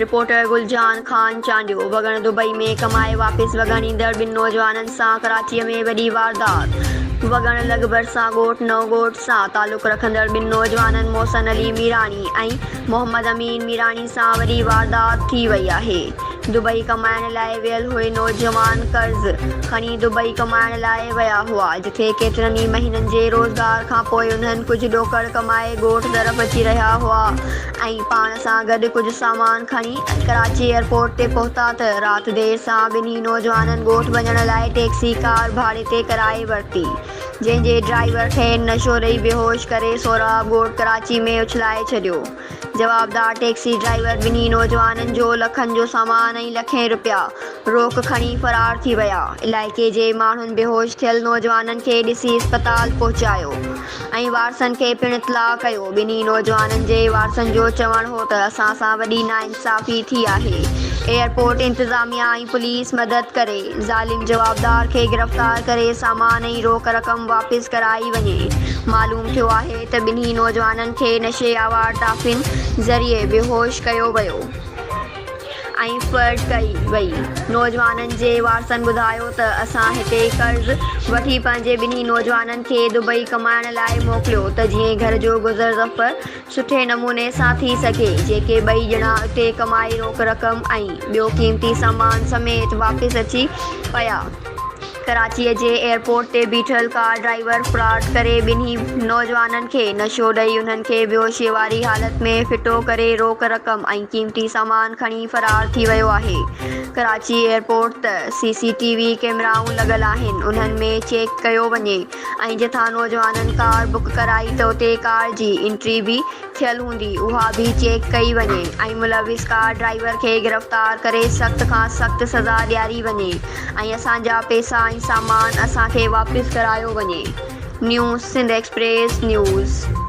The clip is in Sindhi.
رپورٽر گل جان خان چانڊيو، وڳڻ دبئي ۾ ڪمائي واپس وڳڻ ايندڙ ٻن نوجوانن سان ڪراچيء ۾ وڏي واردات، وڳڻ لڳ ڀرسان ڳوٺ نئون ڳوٺ سان تعلق رکندڙ ٻن نوجوانن محسن علي ميراڻي ۽ محمد امين ميراڻي سان وڏي واردات ٿي وئي آهي. دبئي ڪمائڻ لاء ويل اهي نوجوان قرض کڻي دبئي ڪمائڻ لاء ويا هئا، جتي ڪيترن ئي مهينن جي روزگار کانپوء انهن ڪجهه ڏوڪڙ ڪمائي ڳوٺ طرف اچي رهيا هئا ۽ پاڻ سان گڏ ڪجهه سامان کڻي ڪراچي ايئرپورٽ تي پهتا ته رات دير سان ٻنهي نوجوانن ڳوٺ وڃڻ لاء ٽيڪسي ڪار ڀاڙي تي ڪرائي ورتي، جنهن جي ڊرائيور کين نشو ڏئي بيهوش ڪري سهراب ڳوٺ ڪراچي ۾ اڇلائي ڇڏيو. جوابدار ٽيڪسي ڊرائيور ٻنهي نوجوانن جو لکن جو سامان ۽ لکين رپيا روڪ کڻي فرار ٿي ويا. علائقي جي ماڻهن بيهوش ٿيل نوجوانن کي ڏسي اسپتال پهچايو ۽ وارثن کي پڻ اطلاع ڪيو. ٻنهي نوجوانن جي وارثن جو چوڻ هو ته اسان سان وڏي ناانصافي ٿي آهي، ايئرپورٽ انتظاميا ۽ پوليس مدد ڪري، ظالم جوابدار کي گرفتار ڪري سامان ۽ روڪ رقم واپس ڪرائي وڃي. معلوم ٿيو آهي ته ٻنهي نوجوانن کي نشي آور ٽافين ذريعي بيهوش ڪيو ويو ۽ ڦرٽ ڪئي وئي. نوجوانن جي وارثن ٻڌايو ته اسان هتي قرض وٺي پنهنجي ٻنهي نوجوانن کي دبئي ڪمائڻ لاء موڪليو ته جيئن گهر جو گذر سفر سٺي نموني سان ٿي سگهي، جيڪي ٻئي ڄڻا اتي ڪمائي روڪ رقم ۽ ٻيو قيمتي سامان سميت واپس اچي پيا. ڪراچيء جي ايئرپورٽ تي بيٺل ڪار ڊرائيور فراڊ ڪري ٻنهي نوجوانن کي نشو ڏئي انهن کي بيهوشيء واري حالت ۾ ڦٽو ڪري روڪ رقم ۽ قيمتي سامان کڻي فرار ٿي ويو آهي. ڪراچي ايئرپورٽ ته سي سي ٽي وي ڪئميرائون لڳل آهن انهن ۾ چيڪ ڪيو وڃي ۽ جتان نوجوانن ڪار بڪ ڪرائي ته اتي ڪار جي انٽري به ٿيل هوندي اها به چيڪ ڪئي وڃي ۽ ملوث ڪار ڊرائيور کي گرفتار ڪري سخت کان سخت سزا ڏياري وڃي ۽ اسان جا پيسا ۽ سامان اسان کي واپس ڪرايو وڃي. نيو سنڌ ايڪسپريس نيوز.